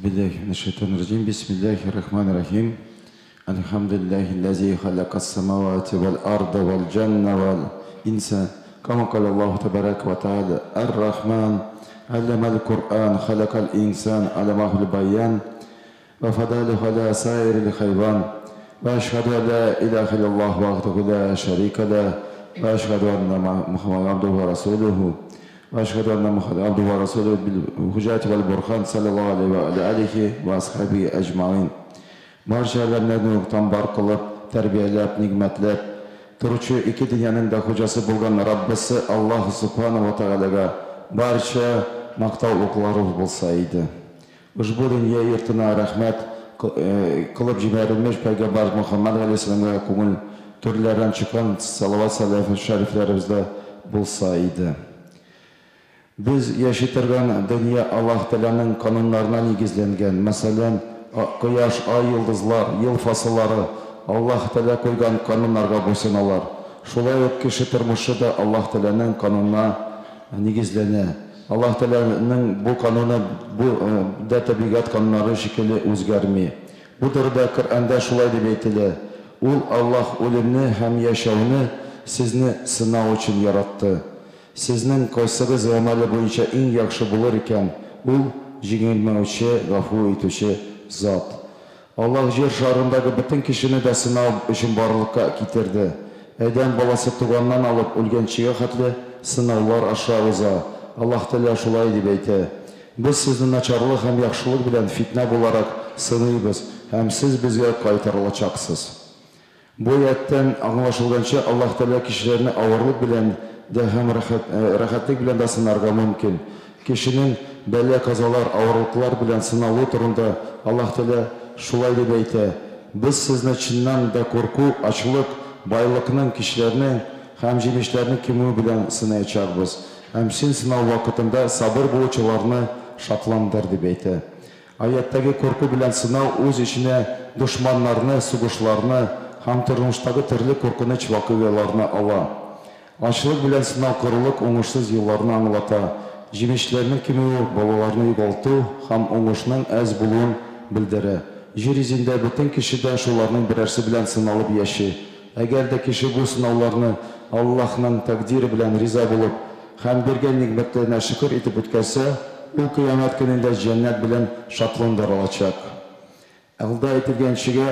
Әгъузу биллаһи минәш шайтанир раҗим. Бисмиллаһир рахманир рахим. Әлхәмдүлиллаһи ллази халакас самавати вәл арда вәл җанна вәл инса. Кама каля Аллаһу тәбәрәкә вә тәгалә, Әр-Рахман, аллямәл Куръан, халакал инсан, аллямахул баян, вә фадалиху аля саирил хайван. Вә әшһәдү ан ла илаһа иллаллаһ вахдаху ла шәрика лә, вә әшһәдү анна Мухаммадан абдуху вә расулуху. Вә әшһәдү әннә Мухаммәдән абдуху вә расулуху бил хуҗҗәти вәл бурхан, салләллаһу галәйһи вә галә алихи вә асхабихи әҗмәгыйн. Барча әләмнәрне юктан бар кылып, тәрбияләп, нигъмәтләп торучы ике дөньяның да хуҗасы булган Раббысы Аллаһу Субхана вә Тәгаләгә барча мактау уклары булса иде. Ошбу дөнья йортына рәхмәт кылып җибәрелмеш пәйгамбәрбез Мөхәммәд галәйһиссәламгә күңел түрләрдән чыккан салават шәрифләребез дә булса иде. Без яши торган дөнья Аллаһ Тәгаләнең кануннарына нигезләнгән. Мәсәлән, кояш, ай, йолдызлар, ел фасыллары Аллаһ Тәгалә куйган кануннарга буйсыналар. Шулай ук кеше тормышы да Аллаһ Тәгаләнең канунына нигезләнә. Аллаһ Тәгаләнең бу кануны бу да табигать кануннары шикелле үзгәрми. Бу турыда Коръәндә шулай дип әйтелә, Ул, Аллаһ, үлемне һәм яшәүне сезне сынау өчен яратты. Сезнең кайсыгыз гамәле буенча иң яхшы булыр икән, Ул, җиңелмәүче, гафу итүче Зат. Аллаһ Җир шарындагы бөтен кешене дә сынау өчен барлыкка китерде. Адәм баласы туганнан алып үлгәнчегә хәтле сынаулар аша уза. Аллаһ Тәгалә шулай дип әйтә, Без сезне начарлык һәм яхшылык белән фитнә буларак сыныйбыз, һәм сез безгә кайтарылачаксыз. Бу аятьтән аңлашылганча, Аллаһ Тәгалә кешеләрне авырлык белән дә һәм рәхәтлек белән дә сынарга мөмкин. Кешенең бәла-казалар, авырлыклар белән сыналуы турында Аллаһ Тәгалә шулай дип әйтә, Без сезне чыннан да курку, ачлык, байлыкның, кешеләрнең һәм җимешләрнең кимүе белән сынаячакбыз, һәм син сынау вакытында сабыр булучыларны шатландыр, дип әйтә. Аятьтәге курку белән сынау үз эченә дошманнарны, сугышларны һәм тормыштагы төрле куркыныч вакыйгаларны ала. Ачлык белән сынау корылык, уңышсыз елларны аңлата, җимешләрнең кимүе, балаларны югалту һәм уңышның әз булуын белдерә. Җир йөзендә бөтен кеше дә шуларның берәрсе белән сыналып яши. Әгәр дә кеше бу сынауларны Аллаһның тәкъдире белән риза булып, Һәм биргән нигъмәтләренә шөкер итеп үткәрсә, ул Кыямәт көнендә җәннәт белән шатландырылачак. Алда әйтелгәнчегә,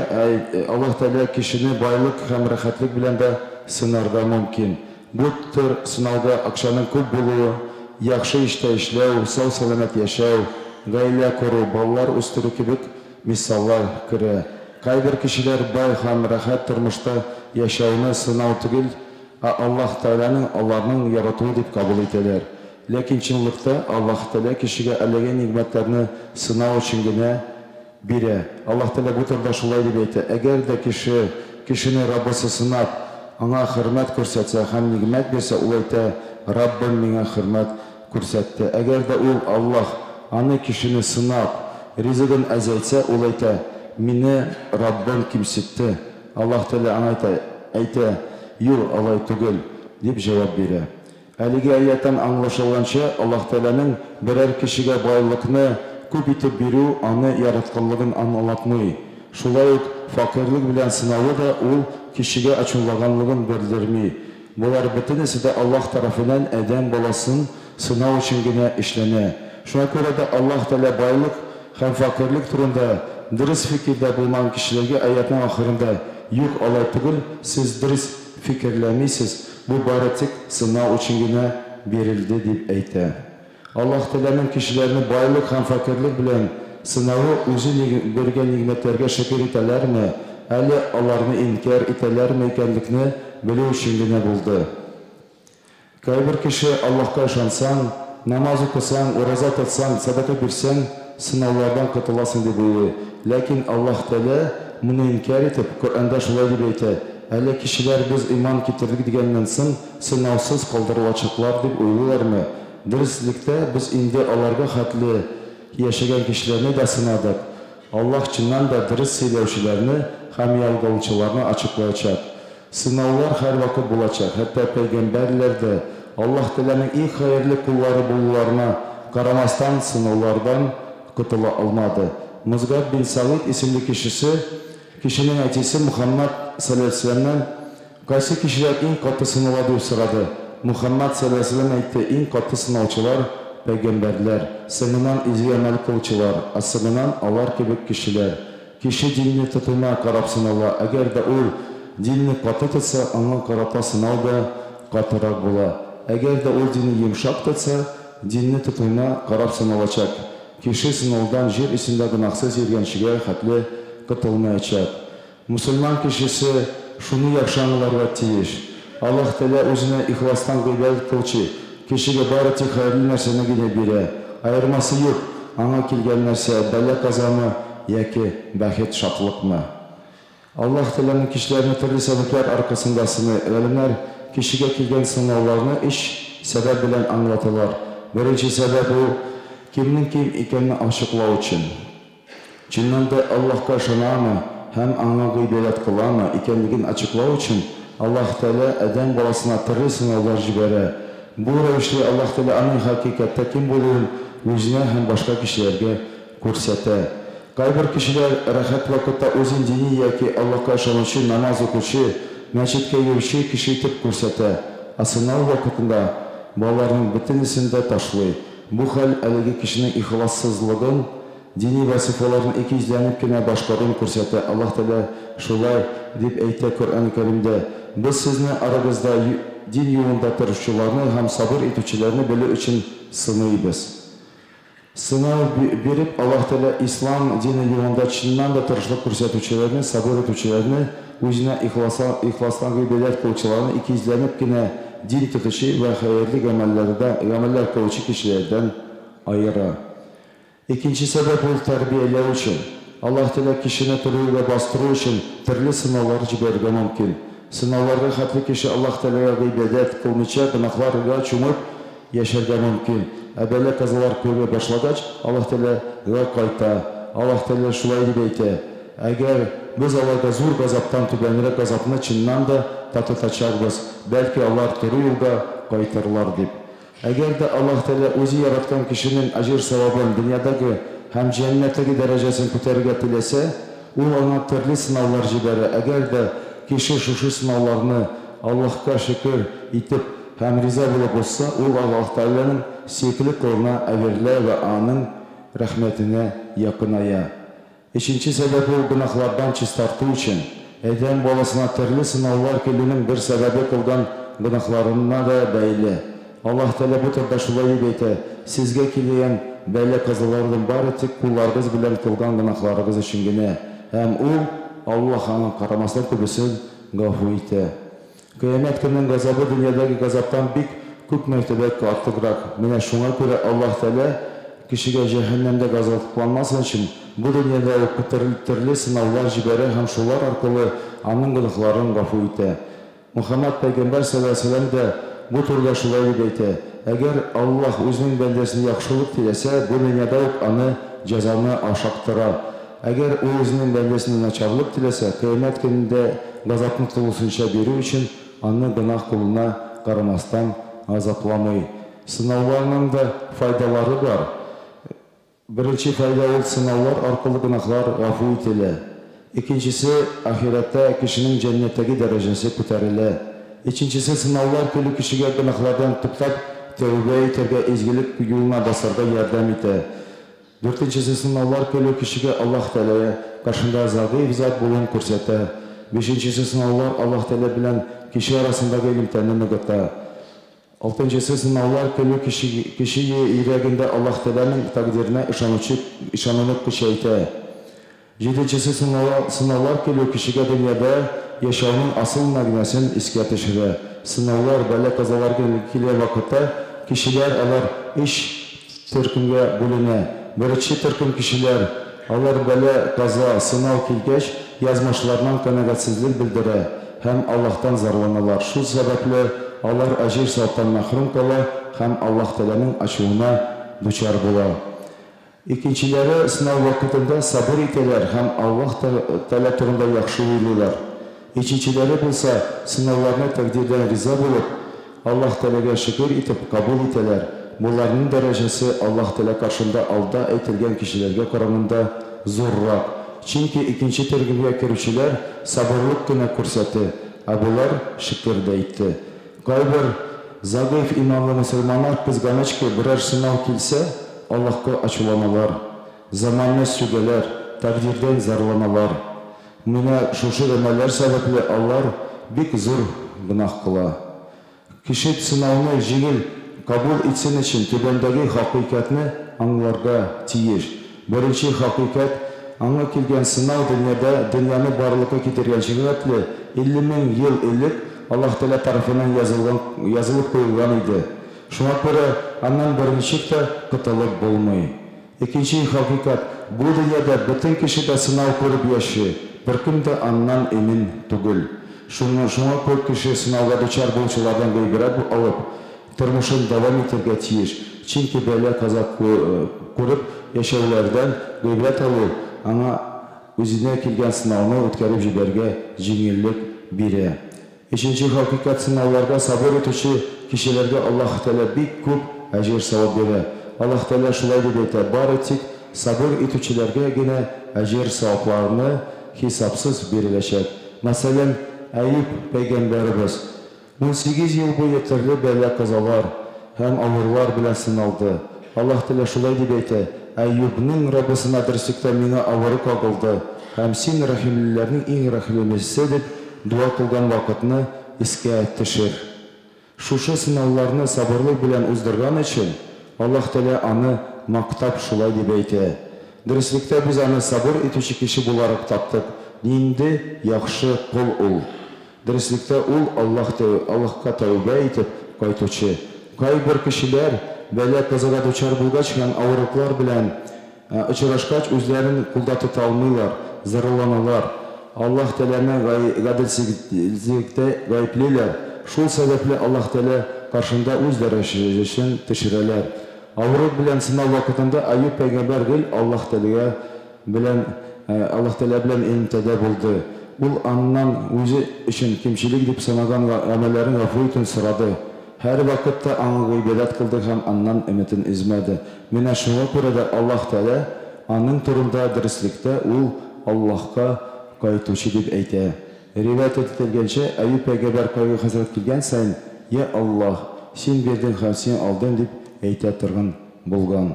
Аллаһ Тәгалә кешене байлык һәм рәхәтлек белән дә сынарга мөмкин. Бу төр сынауда акчаның күп булуы, яхшы эштә эшләү, сау-сәламәт яшәү, гаилә кору, балалар үстерү кебек мисаллар керә. Кайбер кешеләр бай һәм рәхәт тормышта яшәүне сынау түгел, Ә Аллаһ Тәгаләнең аларның яратуы дип кабул итәләр. Ләкин чынлыкта Аллаһ Тәгалә кешегә әлеге нигъмәтләрне сынау өчен генә бирә. Аллаһ Тәгалә бу турыда шулай дип әйтә, Әгәр дә кеше кешене Раббысы сынап, аңа хөрмәт күрсәтсә һәм нигъмәт бирсә, ул әйтә, Раббым миңа хөрмәт күрсәтте. Әгәр дә ул, Аллаһ, аны, кешене, сынап, ризыгын әзәйтсә, ул әйтә, Мине Раббым кимсетте. Аллаһ Тәгалә аңа әйтә, әйтә, Юк, алай түгел, дип җавап бирә. Әлеге аятьтән аңлашылганча, Аллаһ Тәгаләнең берәр кешегә байлыкны күп итеп бирү аны яратканлыгын аңлатмый. Шулай ук фәкыйрьлек белән сынавы да ул кешегә ачуланганлыгын белдерми. Болар бөтенесе дә Аллаһ тарафыннан адәм баласын сынау өчен генә эшләнә. Шуңа күрә дә Аллаһ Тәгалә байлык һәм фәкыйрьлек турында дөрес фикердә булмаган кешеләргә аятьнең ахырында, Юк, алай түгел, сез дөрес фикерләмисез, бу бары тик сынау өчен генә бирелде, дип әйтә. Аллаһ Тәгаләнең кешеләрне байлык һәм фәкыйрьлек белән сынавы үзе биргән нигъмәтләргә шөкер итәләрме, әллә аларны инкяр итәләрме икәнлекне белү өчен генә булды. Кайбер кеше, Аллаһка ышансаң, намаз укысаң, ураза тотсаң, сәдака бирсәң, сынаулардан котыласың дип уйлый. Ләкин Аллаһ Тәгалә моны инкяр итеп, Коръәндә шулай дип әйтә, Әллә кешеләр без иман китердек дигәннән соң, сынаусыз калдырылачаклар дип уйлыйлармы? Дөреслектә, без инде аларга хәтле яшәгән кешеләрне дә сынадык. Аллаһ чыннан да дөрес сөйләүчеләрне һәм ялганчыларны ачыклаячак. Сынаулар һәрвакыт булачак, хәтта пәйгамбәрләр дә, Аллаһ Тәгаләнең иң хәерле коллары булуларына карамастан, сынаулардан котыла алмады. Мозгаб бин Сагыйд исемле кешесе, кешенең әтисе Мөхәммәд салләлләһу Кайсы кешеләр иң каты сынала дип сорады. Мөхәммәд салләлләһу әйтте, Иң каты сынаучылар, пәйгамбәрләр, соңыннан изге гамәл кылучылар, ә соңыннан алар кебек кешеләр. Кеше динне тотуына карап сынала, әгәр дә ул динне каты тотса, аңа карата сынау да катырак була. Әгәр дә ул динне йомшак тотса, динне тотуына карап сыналачак. Кеше сынаудан җир өстендә гөнаһсыз йөргәнчегә хәтле котылмаячак. Мөселман кешесе шуны яхшы аңларга тиеш, Аллаһ Тәгалә үзенә ихластан гыйбадәт кылучы кешегә бары тик хәерле нәрсәне генә бирә. Аермасы юк, аңа килгән нәрсә бәла-казамы яки бәхет-шатлыкмы. Аллаһ Тәгаләнең кешеләрне төрле сәбәпләр аркасында сыный. Галимнәр кешегә килгән сынауларны өч сәбәп белән аңлаталар. Беренче сәбәп ул, кемнең кем икәнен ачыклау өчен. Чыннан да Аллаһка ышанамы һәм Аңа гыйбадәт кыламы икәнлеген ачыклау өчен Аллаһ Тәгалә адәм баласына төрле сынаулар җибәрә. Бу рәвешле Аллаһ Тәгалә аның хакыйкатьтә кем булуын үзенә һәм башка кешеләргә күрсәтә. Кайбер кешеләр рәхәт вакытта үзен дини яки Аллаһка ышанучы, намаз укучы, мәчеткә йөрүче кеше итеп күрсәтә, ә сынау вакытында боларның бөтенесен дә ташлый. Бу хәл әлеге кешенең ихлассызлыгын, дини вазифаларны икейөзләнеп кенә башкаруын күрсәтә. Аллаһ Тәгалә шулай дип әйтә Коръән Кәримдә, Без сезне арагызда дин юлында тырышучыларны һәм сабыр итүчеләрне белү өчен сыныйбыз. Сынау биреп, Аллаһ Тәгалә ислам дине юлында чыннан да тырышлык күрсәтүчеләрне, сабыр итүчеләрне, үзенә ихластан гыйбадәт кылучыларны икейөзләнеп кенә дин тотучы вә хәерле гамәлләрдә гамәлләр кылучы кешеләрдән аера. Икенче сәбәп ул тәрбияләү өчен. Аллаһ Тәгалә кешене туры юлга бастыру өчен төрле сынаулар җибәрергә мөмкин. Сынауларга хәтле кеше Аллаһ Тәгаләгә гыйбадәт кылмыйча гөнаһларга чумып яшәргә мөмкин. Ә бәла-казалар күрә башлагач, Аллаһ Тәгаләгә кайта. Аллаһ Тәгалә шулай дип әйтә, Әгәр Без аларга зур газаптан түбәнрәк газапны чыннан да татытачакбыз, бәлки алар туры юлга кайтырлар, дип. Әгәр дә Аллаһ Тәгалә Үзе яраткан кешенең әҗер-савабын дөньядагы һәм җәннәттәге дәрәҗәсен күтәрергә теләсә, Ул аңа төрле сынаулар җибәрә. Әгәр дә кеше шушы сынауларны Аллаһка шөкер итеп һәм риза булып узса, ул Аллаһ Тәгаләнең сөекле колына әверелә вә Аның рәхмәтенә якыная. Өченче сәбәп ул гөнаһлардан чистарту өчен. Адәм баласына төрле сынаулар килүнең бер сәбәбе кылган гөнаһларына да бәйле. Аллаһ Тәгалә бу турыда шулай дип әйтә, Сезгә килгән бәла-казалардан бары тик кулларыгыз белән кылган гөнаһларыгыз өчен генә, һәм Ул, Аллаһ, аңа карамастан күбесен гафу итә. Кыямәт көненең газабы дөньядагы газаптан бик күп мәртәбә артыграк. Менә шуңа күрә Аллаһ Тәгалә кешегә җәһәннәмдә газапланмасын өчен бу дөньяда ук төрле сынаулар җибәрә һәм шулар аркылы аның гөнаһларын гафу итә. Мөхәммәд пәйгамбәр салләллаһу галәйһи ва сәлләм дә бу турыда шулай дип әйтә, Әгәр Аллаһ үзенең бәндәсенә яхшылык теләсә, бу дөньяда ук аны җәзаны ашактыра. Әгәр Ул Үзенең бәндәсенә начарлык теләсә, кыямәт көнендә газапны тулысынча бирү өчен аны гөнаһ кылуына карамастан газапламый. Сынауларның да файдалары бар. Беренче файда ул сынаулар аркылы гөнаһлар гафу ителә. Икенчесе, ахирәттә кешенең җәннәттәге дәрәҗәсе күтәрелә. Өченчесе, сынаулар килү кешегә гөнаһлардан туктап, тәүбә итәргә, изгелек юлына басарга ярдәм итә. Дүртенчесе, сынаулар килү кешегә Аллаһ Тәгалә каршында зәгыйфь зат булуын күрсәтә. Бишенчесе, сынаулар Аллаһ Тәгалә белән кеше арасындагы элемтәне ныгыта. Алтынчысы, сынаулар килү кеше йөрәгендә Аллаһ Тәгаләнең тәкъдиренә ышанучы ышануны көчәйтә. Җиденчесе, сынаулар килү кешегә дөньяда яшәүнең асыл мәгънәсен искә төшерә. Сынаулар, бәла-казалар килгән вакытта кешеләр алар өч төркемгә бүленә. Беренче төркем кешеләр, алар бәла-каза, сынау килгәч, язмышларыннан канәгатьсезлек белдерә һәм Аллаһтан зарланалар. Шул сәбәпле алар әҗер-саваптан мәхрүм кала һәм Аллаһ Тәгаләнең ачуына дучар була. Икенчеләре сынау вакытында сабыр итәләр һәм Аллаһ Тәгалә турында яхшы уйлыйлар. Өченчеләре булса, сынауларны тәкъдирдән риза булып, Аллаһ Тәгаләгә шөкер итеп кабул итәләр. Боларның дәрәҗәсе Аллаһ Тәгалә каршында алда әйтелгән кешеләргә караганда зуррак. Чөнки икенче төркемгә керүчеләр сабырлык кына күрсәте, ә болар шөкер дә итте. Кайбер зәгыйфь иманлы мөселманнар, кызганыч ки, берәр сынау килсә, Аллаһка ачуланалар, заманны сүгәләр, тәкъдирдән зарланалар. Менә шушы гамәлләр сәбәпле алар бик зур гөнаһ кыла. Кеше сынауны җиңел кабул итсен өчен түбәндәге хакыйкатьне аңларга тиеш. Беренче хакыйкать, аңа килгән сынау дөньяда дөньяны барлыкка китергәнчегә хәтле 50 мең ел элек Аллаһ Тәгалә тарафыннан язылган, язылып куелган иде. Шуңа күрә аннан берничек тә котылып булмый. Икенче хакыйкать, бу дөньяда бөтен кеше дә сынау күреп яши, беркем дә аннан имин түгел. Шуңа шуңа күр кеше сынауга дучар булучылардан гыйбрәт алып, тормышын дәвам итәргә тиеш, чөнки бәла-каза күреп яшәүләрдән гыйбрәт алу аңа үзенә килгән сынауны үткәреп җибәрергә җиңеллек бирә. Өченче хакыйкать, сынауларга сабыр итүче кешеләргә Аллаһ Тәгалә бик күп әҗер-савап бирә. Аллаһ Тәгалә шулай дип әйтә, Бары тик сабыр итүчеләргә генә әҗер-савапларны хисапсыз биреләчәк. Мәсәлән, Әюп пәйгамбәребез 18 ел буе төрле бәла-казалар һәм авырулар белән сыналды. Аллаһ Тәгалә шулай дип әйтә, Әюбнең Раббысына дөреслектә миңа авыру кагылды, һәм син рәхимлеләрнең иң рәхимлесе дип дога кылган вакытны искә төшер. Шушы сынауларны сабырлык белән уздырган өчен, Аллаһ Тәгалә аны мактап шулай дип әйтә, Дөреслектә без аны сабыр итүче кеше буларак таптык, нинди яхшы кол ул! Дөреслектә ул Аллаһ Аллаһка тәүбә итеп кайтучы. Кайбер кешеләр, бәла-казага дучар булгач һәм авырлыклар белән Очрашкач, үзләрен кулда тота алмыйлар, зарланалар, Аллаһ Тәгаләне гаделсезлектә гаеплиләр, шул сәбәпле Аллаһ Тәгалә каршында үз дәрәҗәсен төшерәләр. Авырлык белән сынау вакытында Әюб пәйгамбәр гел Аллаһ Тәгалә белән Аллаһ Тәгалә белән элемтәдә булды. Ул аннан үзе өчен кимчелек дип санаган гамәлләрен гафу итүен сорады. Һәрвакытта Аңа гыйбадәт кылды һәм Аннан өметен өзмәде. Менә шуңа күрә дә Аллаһ Тәгалә аның турында, Дөреслектә, ул Аллаһка кайтучы, дип әйтә. Риваять ителгәнчә, Әюб пәйгамбәр кайгы-хәсрәт килгән саен, Йә Аллаһ, Син бирдең һәм Син алдың, дип әйтә торган булган.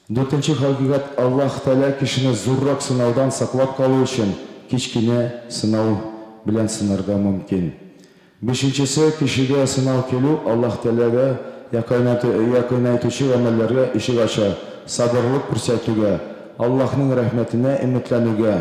Дүртенче хакыйкать, Аллаһ Тәгалә кешене зуррак сынаудан саклап калу өчен кечкенә сынау белән сынарга мөмкин. Бишенчесе, кешегә сынау килү Аллаһ Тәгаләгә якынайтучы гамәлләргә ишек ача, сабырлык күрсәтүгә, Аллаһның рәхмәтенә өметләнүгә.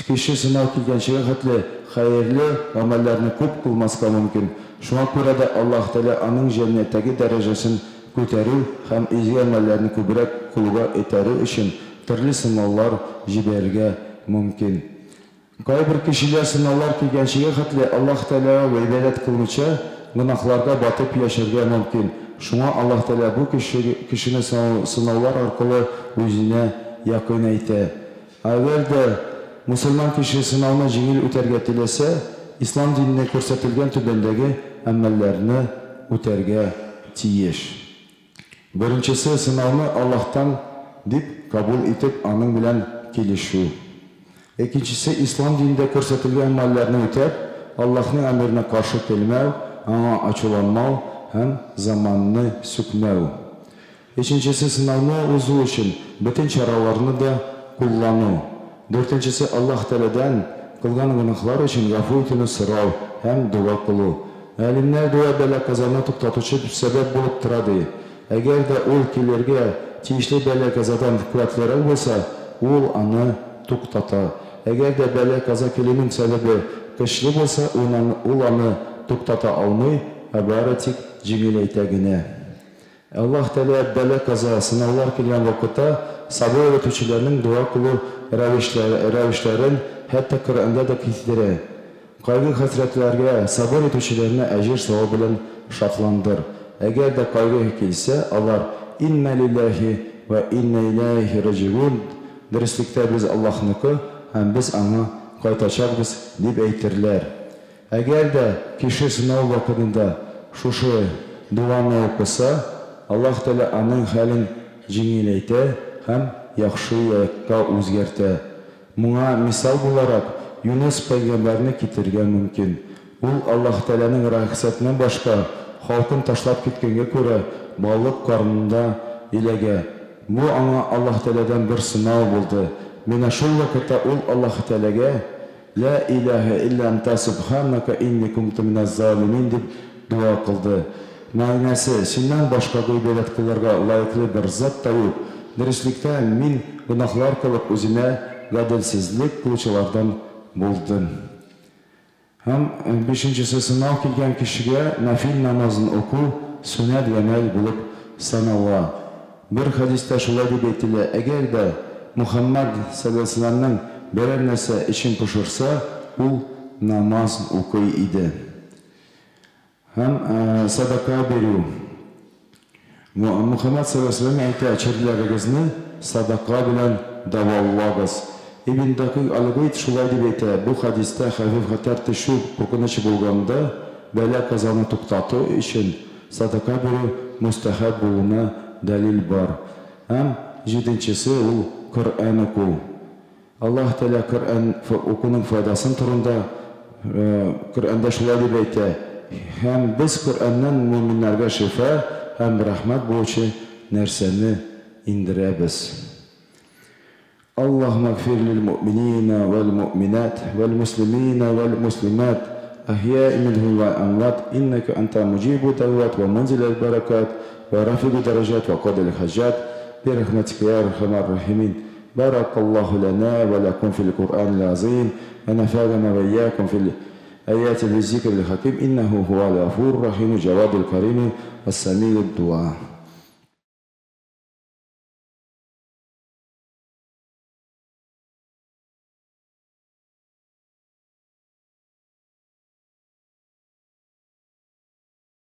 Кеше сынау килгәнчегә хәтле хәерле гамәлләрне күп кылмаска мөмкин. Шуңа күрә дә Аллаһ Тәгалә аның җәннәттәге дәрәҗәсен күтәрү һәм изге гамәлләрне күбрәк кылуга этәрү өчен төрле сынаулар җибәрергә мөмкин. Кайбер кешеләр сынаулар килгәнчегә хәтле Аллаһ Тәгаләгә гыйбадәт кылмыйча, гөнаһларга батып яшәргә мөмкин. Шуңа Аллаһ Тәгалә бу кешене сынаулар аркылы үзенә якынайтә. Әгәр дә мөселман кеше сынауны җиңел үтәргә теләсә, ислам динендә күрсәтелгән түбәндәге гамәлләрне үтәргә тиеш. Беренчесе, сынауны Аллаһтан дип кабул итеп, аның белән килешү. Икенчесе, ислам динендә күрсәтелгән гамәлләрне үтәп, Аллаһның әмеренә каршы килмәү, аңа ачуланмау һәм заманны сүкмәү. Өченчесе, сынауны узу өчен бөтен чараларны да куллану. Дүртенчесе, Аллаһ Тәгаләдән кылган гөнаһлар өчен гафу итүне сорау һәм дога кылу. Галимнәр дога бәла-казаны туктатучы сәбәп булып тора, ди. Әгәр дә ул килергә тиешле бәла-казадан куәтлерәк булса, ул аны туктата. Әгәр дә бәла-каза килүнең сәбәбе көчле булса, ул аны туктата алмый, ә бары тик җиңеләйтә генә. Аллаһ Тәгалә бәла-каза, сынаулар килгән вакытта сабыр итүчеләрнең дога кылу рәвешләрен хәтта Коръәндә дә китерә. Кайгы-хәсрәтләргә сабыр итүчеләрне әҗер-савап белән шатландыр. Әгәр дә кайгы килсә, алар, Иннә лилләһи вә иннә иләйһи раҗигун, Дөреслектә без Аллаһныкы һәм без Аңа кайтачакбыз, дип әйтерләр. Әгәр дә кеше сынау вакытында шушы доганы укыса, Аллаһ Тәгалә аның хәлен җиңеләйтә һәм яхшы якка үзгәртә. Моңа мисал буларак, Юныс пәйгамбәрне китерергә мөмкин. Ул Аллаһ Тәгаләнең рөхсәтеннән башка халкын ташлап киткәнгә күрә, балык карынында эләгә. Бу аңа Аллаһ Тәгаләдән бер сынау булды. Менә шул вакытта ул Аллаһ Тәгаләгә, Лә иләһә илля әнтә сүбхәнәкә инни кунту минәз-залимин дип дога кылды. Мәгънәсе, Синнән башка гыйбадәт кылырга лаеклы бер зат та юк. Дөреслектә, мин гөнаһлар кылып үземә гаделсезлек кылучылардан булдым. Һәм бишенчесе, сынау килгән кешегә нәфил намазын уку сөннәт гамәл булып санала. Бер хәдистә шулай дип әйтелә, Әгәр дә Мөхәммәд, салләллаһу берәр нәрсә эчен пошырса, ул намаз укый иде. Һәм сәдака бирү. Мөхәммәд салләллаһу галәйһи әйтә, Чирләрегезне сәдака белән дәвалагыз. Ибн Дакыйк аль-Гыйд шулай дип әйтә, Бу хәдистә хәвеф-хәтәр төшү куркынычы булганда, бәла-казаны туктату өчен сәдака бирү мөстәхәб булуына дәлил бар. Һәм җиденчесе ул Коръән уку. Аллаһ Тәгалә Коръән укуның файдасын турында Коръәндә шулай дип әйтә, Һәм без Коръәннән мөэминнәргә шифа һәм рәхмәт булучы нәрсәне иңдерәбез. Аллаһумма игъфир лил муъминина вәл муъминат вәл муслимина вәл муслимат әхьяи минһум вә әмват иннәкә әнтә муҗибу дәгъват вә мунзиләл бәрәкәт вә рафигу дәрәҗәт вә кадил хаҗәт бирәхмәтикә йә әрхәмәр рахимин Бәрәкаллаһу ләнә вә ләкүм фил Куръанил газыйм вә нәфәгәнә вә иякүм фил әяти виззикрил хәким иннәһү һуәл гафурур рахиму җәвадул кәриму әс-сәмигуд дуа.